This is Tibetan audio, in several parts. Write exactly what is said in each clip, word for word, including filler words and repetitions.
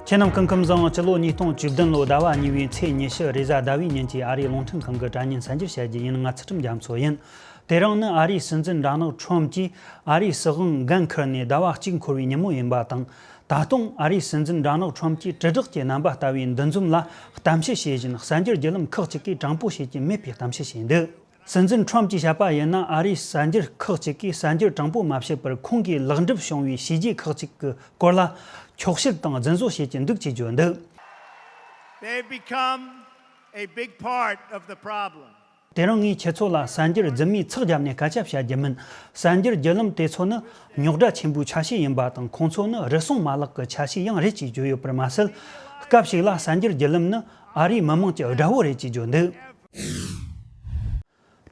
ཁྱེད་རྣམས་སྐུ་ཁམས་བཟང་། སྤྱི་ལོ་ཉིས་སྟོང་བཅུ་བདུན་ལོའི་ཟླ་བ་གཉིས་པའི་ཚེས་ཉི་ཤུ་རེས་གཟའ་ཟླ་བའི་ཉིན་གྱི་ཨ་རིའི་རླུང་འཕྲིན་ཁང་གི་དྲ་བརྙན་གསར་འགྱུར་བཤད་རྒྱུ་ཡིན། ང་ཚུལ་ཁྲིམས་རྒྱ་མཚོ་ཡིན། དེ་རིང་ནི་ཨ་རིའི་སྲིད་འཛིན་དྲ་ནག་ཁྲོམ་གྱིས་ཨ་རིའི་སྲིད་དབང་འགན་འཁུར་ནས་ཟླ་བ་གཅིག་འཁོར་བའི་ཉིན་མོ་ཡིན་པ་དང་། ད་དུང་ཨ་རིའི་སྲིད་འཛིན་དྲ་ནག་ཁྲོམ་གྱིས་དྲིལ་བསྒྲགས་ཀྱི་རྣམ་པ་ལྟ་བུའི་འདུ་འཛོམས་ལ་གཏམ་བཤད་བྱེད་བཞིན་གསར་འགྱུར་བརྒྱུད་ལམ་ཁག་ཅིག་གིས་དྲང་པོ་བྱེད་ཀྱི་མེད་པའི་གཏམ་བཤད་བྱས་འདུག་སྲིད་འཛིན་ཁྲོམ་གྱིས་བཤད་པ་ཡིན་ན། ཨ་རིའི་གསར་འགྱུར་ཁག་ཅིག་གིས་གསར་འགྱུར་དྲང་པོ་མ་བཤད་པར། ཁོང་གིས་ལེགས་འགྲུབ་བྱུང་བའི་བྱས་རྗེས་ཁག་ཅིག་གི་སྐོར་ལ་འཁྱོག་བཤད་དང་རྫུན་བཟོ་བྱེད་ཀྱི་འདུག་ཅེས་བརྗོད་འདུག They've become a big part of the problem. དེ་རིང་ངས་ཁྱེད་ཚོ་ལ་གསར་འགྱུར་རྫུན་མའི་ཚིག་བརྒྱབ་ནས་སྐད་ཆ་བཤད་རྒྱུ་མིན། གསར་འགྱུར་བརྒྱུད་ལམ་དེ་ཚོ་ནི་རྙོག་དྲ་ཆེན་པོའི་ཆ་ཤས་ཡིན་པ་དང་། ཁོང་ཚོ་ནི་རུལ་སུངས་མ་ལག་གི་ཆ་ཤས་ཡང་རེད་ཅེས་བརྗོད་ཡོད་པར་མ་ཟད། སྐབས་ཤིག་ལ་གསར་འགྱུར་བརྒྱུད་ལམ་ནི་ཨ་རིའི་མི་དམངས་ཀྱི་དགྲ་བོ་རེད་ཅེས་བརྗོད་འདུག་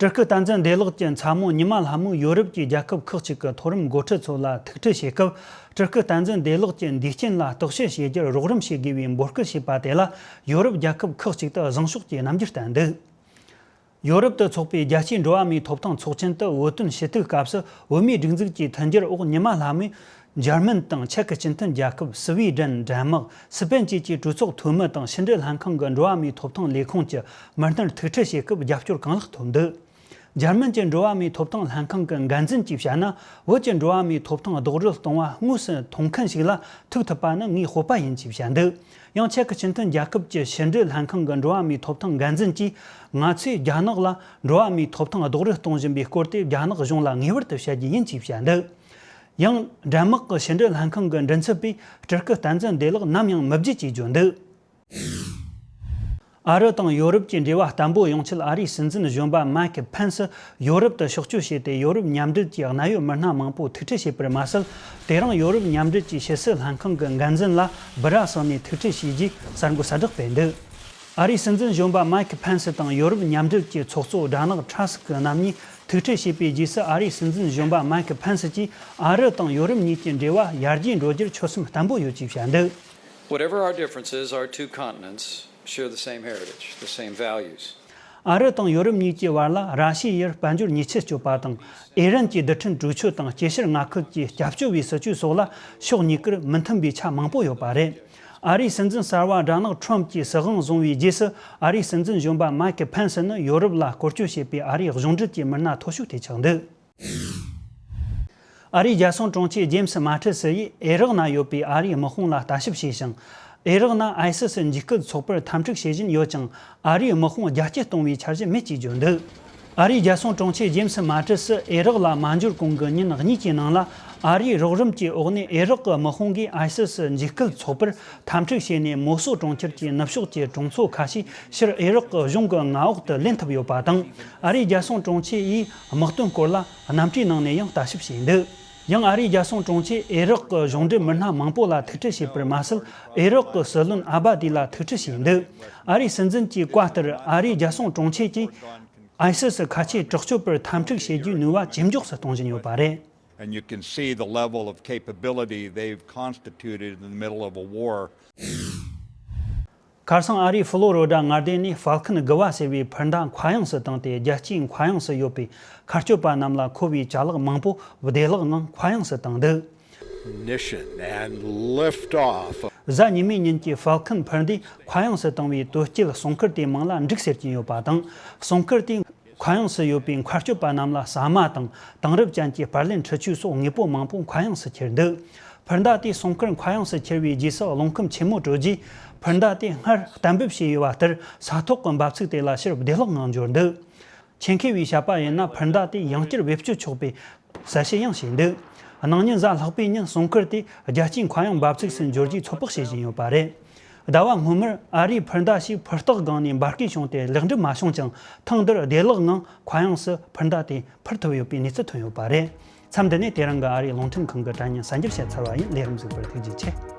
སྤྲུལ་སྐུ་བསྟན་འཛིན་བདེ་ལེགས་ཀྱི་ཚ་མོ་ཉི་མ་ལྷ་མོས་ཡོ་རོབ་ཀྱི་རྒྱལ་ཁབ་ཁག་ཅིག་གི་མཐོ་རིམ་འགོ་ཁྲིད་ཚོ་ལ་ཐུག་འཕྲད་བྱེད་སྐབས། སྤྲུལ་སྐུ་བསྟན་འཛིན་བདེ་ལེགས་ཀྱི་འདས་རྐྱེན་ལ་བརྟག་དཔྱད་བྱེད་རྒྱུར་རོགས་རམ་བྱེད་དགོས་པའི་འབོད་སྐུལ་བྱས་པ་དེ་ལ། ཡོ་རོབ་རྒྱལ་ཁབ་ཁག་ཅིག་ཏུ་བཟང་ཕྱོགས་ཀྱི་རྣམ་འགྱུར་བསྟན་འདུག་ཡོ་རོབ་ཏུ་འཚོགས་པའི་རྒྱལ་སྤྱིའི་འགྲོ་བ་མིའི་ཐོབ་ཐང་ཚོགས་ཆེན་དུ་བོད་དོན་ཞུ་གཏུག་སྐབས་སུ། བོད་མིའི་སྒྲིག་འཛུགས་ཀྱི་མཐུན་འགྱུར་འོག་ཉི་མ་ལྷ་མོས། འཇར་མན་དང་ཆེག་སྤྱི་མཐུན་རྒྱལ་ཁབ། སི་ཝི་ཌེན། ཌན་མག་སི་པན་བཅས་ཀྱི་གྲོས་ཚོགས་འཐུས་མི་དང་ཕྱི་འབྲེལ་ལྷན་ཁང་གི་འགྲོ་བ་མིའི་ཐོབ་ཐང་ལས་ཁུངས་ཀྱི་མི་སྣར་ཐུག་འཕྲད་བྱེད་སྐབས་རྒྱབ་སྐྱོར་གང་ལེགས་ཐོབ་འདུག་འཇར་མན་གྱི་འགྲོ་བ་མིའི་ཐོབ་ཐང་ལྷན་ཁང་གི་འགན་འཛིན་གྱིས་བཤད་ན། བོད་ཀྱི་འགྲོ་བ་མིའི་ཐོབ་ཐང་རྡོག་རོལ་གཏོང་བ་དངོས་སུ་མཐོང་མཁན་ཞིག་ལ་ཐུག་ཐུབ་པ་ནི་ངའི་སྤོབས་པ་ཡིན་ཅེས་བཤད་འདུག་ཡང་ཆེག་སྤྱི་མཐུན་རྒྱལ་ཁབ་ཀྱི་ཕྱི་འབྲེལ་ལྷན་ཁང་གི་འགྲོ་བ་མིའི་ཐོབ་ཐང་འགན་འཛིན་གྱིས། ང་ཚོས་རྒྱ་ནག་ལ་འགྲོ་བ་མིའི་ཐོབ་ཐང་རྡོག་རོལ་གཏོང་བཞིན་པའི་སྐོར་དེ་རྒྱ་ནག་གཞུང་ལ་ངེས་པར་དུ་བཤད་རྒྱུ་ཡིན་ཅེས་བཤད་འདུག་ཡང་ཌན་མག་གི་ཕྱི་འབྲེལ་ལྷན་ཁང་གི་མགྲིན་ཚབ་པས། སྤྲུལ་སྐུ་བསྟན་འཛིན་བདེ་ལེགས་ནམ་ཡང་མི་བརྗེད་ཅེས་བརྗོད་འདུག་ཨ་རི་དང་ཡོ་རོབ་ཀྱི་འབྲེལ་བ་བརྟན་པོ་ཡོང་ཆེད། ཨ་རིའི་སྲིད་འཛིན་གཞོན་པ་མའེ་ཁི་ཕན་སི་ཡོ་རོབ་ཏུ་ཕྱོགས་བསྐྱོད་བྱས་ཏེ། ཡོ་རོབ་མཉམ་འབྲེལ་གྱི་གནད་ཡོད་མི་སྣ་མང་པོ་ཐུག་འཕྲད་བྱས་པར་མ་ཟད། དེ་རིང་ཡོ་རོབ་མཉམ་འབྲེལ་གྱི་ཕྱི་སྲིད་ལྷན་ཁང་གི་འགན་འཛིན་ལ་སྦི་ར་སལ་ནས་ཐུག་འཕྲད་བྱས་རྗེས་གསར་འགོད་གསལ་བསྒྲགས་སྤེལ་འདུག་ཨ་རིའི་སྲིད་འཛིན་གཞོན་པ་མའེ་ཁི་ཕན་སི་དང་ཡོ་རོབ་མཉམ་འབྲེལ་གྱི་ཚོགས་གཙོ་ཌོ་ནལ་ཊྲམ་སི་ཀི་རྣམ་གཉིས་ཐུག་འཕྲད་བྱས་པའི་རྗེས་སུ། ཨ་རིའི་སྲིད་འཛིན་གཞོན་པ་མའེ་ཁི་ཕན་སི་གྱིས། ཨ་རི་དང་ཡོ་རོབ་གཉིས་ཀྱི་འབྲེལ་བ་ཡར་རྒྱས་འགྲོ་རྒྱུར་ཆོད་སེམས་བརྟན་པོ་ཡོད་ཅེས་བཤད་འདུག Whatever our differences, our two continents share the same heritage, the same values. ཨ་རི་དང་ཡོ་རོབ་གཉིས་ཀྱི་བར་ལ་ར་ཤི་ཡར་དཔལ་འབྱོར་ཉེས་ཆད་གཅོད་པ་དང་། ཨི་རན་གྱི་རྡུལ་ཕྲན་གྲོས་ཆོད་དང་། སྐྱེ་ཤར་མངའ་ཁུལ་གྱི་སྐྱབས་བཅོལ་བའི་སྲིད་ཇུས་སོགས་ལ་ཕྱོགས་གཉིས་ཀར་མི་མཐུན་པའི་ཆ་མང་པོ་ཡོད་པ་རེད། ཨ་རིའི་སྲིད་འཛིན་གསར་བ་ཌོ་ནལ་ཊྲམ་གྱིས་སྲིད་དབང་བཟུང་བའི་རྗེས་སུ། ཨ་རིའི་སྲིད་འཛིན་གཞོན་པ་མའེ་ཁི་ཕན་སི་ནི་ཡོ་རོབ་ལ་སྐོར་སྐྱོད་བྱེད་པའི་ཨ་རིའི་གཞུང་འབྲེལ་གྱི་མི་སྣ་མཐོ་ཤོས་དེ་ཆགས་འདུག་ཨ་རིའི་རྒྱལ་སྲུང་དྲུང་ཆེ་ཇེམ་སི་མ་ཏིས་སི་ཡིས་ཨེ་རག་ན་ཡོད་པའི་ཨ་རིའི་དམག་དཔུང་ལ་ལྟ་ཞིབ་བྱས་ཤིང་། ཨེ་རག་ན་ཨའི་སི་སི་འཇིགས་སྐུལ་ཚོགས་པར་འཐབ་འཁྲུག་བྱེད་བཞིན་ཡོད་ཀྱང་། ཨ་རིའི་དམག་དཔུང་རྒྱ་སྐྱེད་གཏོང་བའི་འཆར་གཞི་མེད་ཅེས་བརྗོད་འདུག་ཨ་རིའི་རྒྱལ་སྲུང་དྲུང་ཆེ་ཇེམ་སི་མ་ཏིས་སི་ཨེ་རག་ལ་མ་འབྱོར་གོང་གི་ཉིན་གཉིས་ཀྱི་ནང་ལ། ཨ་རིའི་རོགས་རམ་གྱི་འོག་ནས་ཨེ་རག་གི་དམག་དཔུང་གིས་ཨའི་སི་སི་འཇིགས་སྐུལ་ཚོགས་པར་འཐབ་འཁྲུག་བྱས་ནས། མོ་སོ་གྲོང་ཁྱེར་གྱི་ནུབ་ཕྱོགས་ཀྱི་གྲོང་ཚོ་ཁ་ཤས་ཕྱིར་ཨེ་རག་གི་གཞུང་གི་མངའ་འོག་ཏུ་ལེན་ཐུབ་ཡོད་པ་དང་། ཨ་རིའི་རྒྱལ་སྲུང་དྲུང་ཆེ་ཡིས་དམག་དོན་སྐོར་ལ་གནམ་གྲུའི་ནང་ནས་ཡང་ལྟ་ཞིབ་བྱས་འདུག་ཡང་ཨ་རིའི་རྒྱལ་སྲུང་དྲུང་ཆེས་ཨེ་རག་གི་གཞུང་འབྲེལ་མི་སྣ་མང་པོ་ལ་ཐུག་འཕྲད་བྱས་པར་མ་ཟད། ཨེ་རག་གི་སྲིད་བློན་ཨ་བ་དི་ལ་ཐུག་འཕྲད་བྱས་འདུག་ཨ་རིའི་སྲིད་འཛིན་གྱི་བཀའ་ལྟར། ཨ་རིའི་རྒྱལ་སྲུང་དྲུང་ཆེ་གྱིས་ཨའི་སི་སི་ཁ་ཆེ་དྲག་སྤྱོད་པར་འཐབ་འཁྲུག་བྱེད་རྒྱུའི་ནུས་པ་ཇེ་མགྱོགས་སུ་གཏོང་བཞིན་ཡོད་པ་རེད། And you can see the level of capability they've constituted in the middle of a war. ཁ་སང་ཨ་རིའི་ཧྥི་ལོ་རི་ཌ་མངའ་སྡེ་ནས་ཧྥལ་ཁན་དགུ་བ་ཟེར་བའི་འཕུར་མདའ་མཁའ་དབྱིངས་སུ་བཏང་སྟེ། རྒྱལ་སྤྱིའི་མཁའ་དབྱིངས་སུ་ཡོད་པའི་མཁའ་སྤྱོད་པ་རྣམས་ལ་མཁོ་བའི་ཅ་ལག་མང་པོ་བདེ་བླག་ངང་མཁའ་དབྱིངས་སུ་བཏང་འདུག Ignition and lift off. གཟའ་ཉི་མའི་ཉིན་གྱི་ཧྥལ་ཁན་འཕུར་མདའི་མཁའ་དབྱིངས་སུ་བཏང་བའི་དོས་སྐྱེལ་སྲུང་སྐར་དེའི་མིང་ལ་འབྲུག་ཟེར་གྱིན་ཡོད་པ་དང་། སྲུང་སྐར་དེས་མཁའ་དབྱིངས་སུ་ཡོད་པའི་མཁའ་སྤྱོད་པ་རྣམས་ལ་ཟ་མ་དང་། དེང་རབས་ཅན་གྱི་པར་ལེན་འཕྲུལ་ཆས་སོགས་དངོས་པོ་མང་པོ་མཁའ་དབྱིངས་སུ་ཁྱེར་འདུག་འཕུར་མདའ་དེས་སྲུང་སྐར་མཁའ་དབྱིངས་སུ་ཁྱེར་བའི་རྗེས་སུ། རླུང་ཁམས་ཆེན་མོ་དྲོས་རྗེས། འཕུར་མདའ་དེས་སྔར་གཏན་འབེབས་བྱས་ཡོད་པ་ལྟར། ས་ཐོག་གི་འབབ་ཚིགས་དེ་ལ་ཕྱིར་བདེ་བླག་ངང་འབྱོར་འདུག་ཆེད་མཁས་པས་བཤད་པ་ཡིན་ན། འཕུར་མདའ་དེས་ཡང་བསྐྱར་བེད་སྤྱོད་ཆོག་པའི་གསལ་བཤད་ཡང་བྱས་འདུག་གནངས་ཉིན་གཟའ་ལྷག་པའི་ཉིན་སྲུང་སྐར་དེས་རྒྱལ་སྤྱིའི་མཁའ་དབྱིངས་འབབ་ཚིགས་སུ་འབྱོར་རྒྱུའི་ཚོད་དཔག་བྱེད་བཞིན་ཡོད་པ་རེད། ཟླ་བ་སྔོན་མར་ཨ་རིའི་འཕུར་མདའ་ཞིག་འཕུར་སྟེགས་སྒང་ནས་འབར་གས་བྱུང་སྟེ། ལེགས་འགྲུབ་མ་བྱུང་ཀྱང་། ཐེངས་འདིར་བདེ་བླག་ངང་མཁའ་དབྱིངས་སུ་འཕུར་མདའ་དེ་འཕུར་ཐུབ་ཡོད་པའི་གནས་ཚུལ་ཐོན་ཡོད་པ་རེད། མཚམས་འདི་ནས་དེ་རིང་གི་ཨ་རིའི་རླུང་འཕྲིན་ཁང་གི་དྲ་བརྙན་གསར་འགྱུར་བཤད་ཚར་བ་ཡིན། ལས་རིམ་གཟིགས་པར་ཐུགས་རྗེ་ཆེ།